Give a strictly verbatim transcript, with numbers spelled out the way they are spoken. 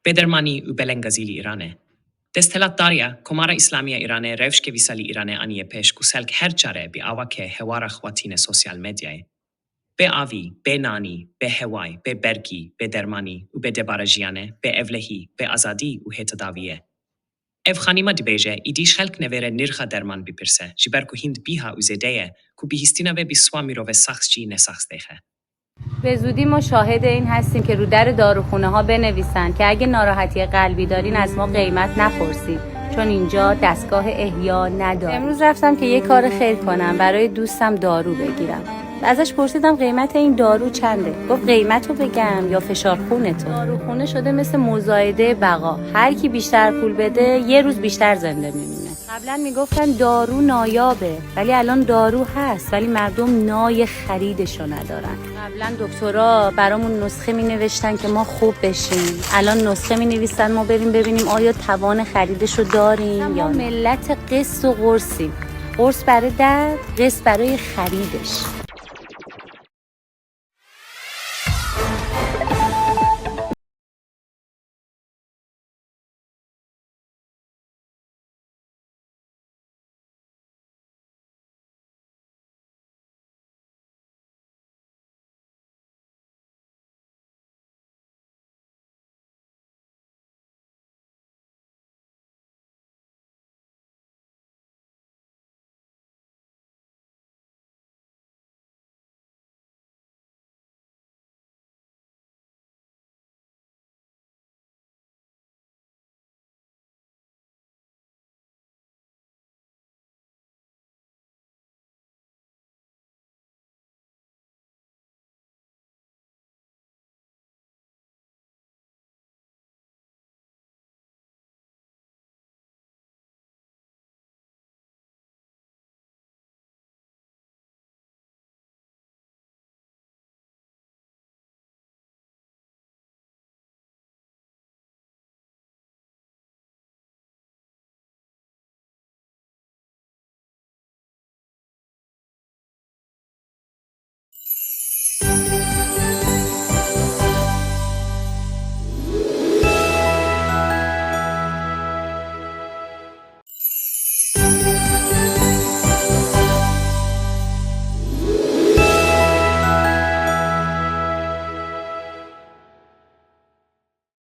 Bêdermanî û belengazî li Îranê. Desthilatdariya Komara Îslamî ya Îranê rewşke vîsa li Îranê aniye pêş ku selk her care bi awake hewara xwe tîne sosyal medyayê. Bê avî, bê nanî, bê hewayê, bê bergî, bê dermanî û bê debara jiyanê, bê ewlehî, bê azadî û hê tedawiyê. Ev xanîma dibêje, îdî xelk nevêre nirxa derman bipirse, ji ber ku hînd bîha û zêde ye, ku bihîstina vê bi swa mirove sax jî nesax dixe. به زودی ما شاهد این هستیم که رو در داروخونه ها بنویسن که اگه ناراحتی قلبی دارین از ما قیمت نپرسین، چون اینجا دستگاه احیا نداریم. امروز رفتم که یه کار خیر کنم، برای دوستم دارو بگیرم. ازش پرسیدم قیمت این دارو چنده؟ گفت قیمت رو بگم یا فشار خونتو؟ داروخونه شده مثل مزایده بقا، هر کی بیشتر پول بده یه روز بیشتر زنده میمونه. قبلا میگفتن دارو نایابه، ولی الان دارو هست، ولی مردم نای خریدشو ندارن. قبلا دکترا برامون نسخه می نوشتن که ما خوب بشیم، الان نسخه می نویسن ما بریم ببینیم آیا توان خریدشو داریم یا نه. ملت قسط و قرصیم، قرص برای درد، قسط برای خریدش.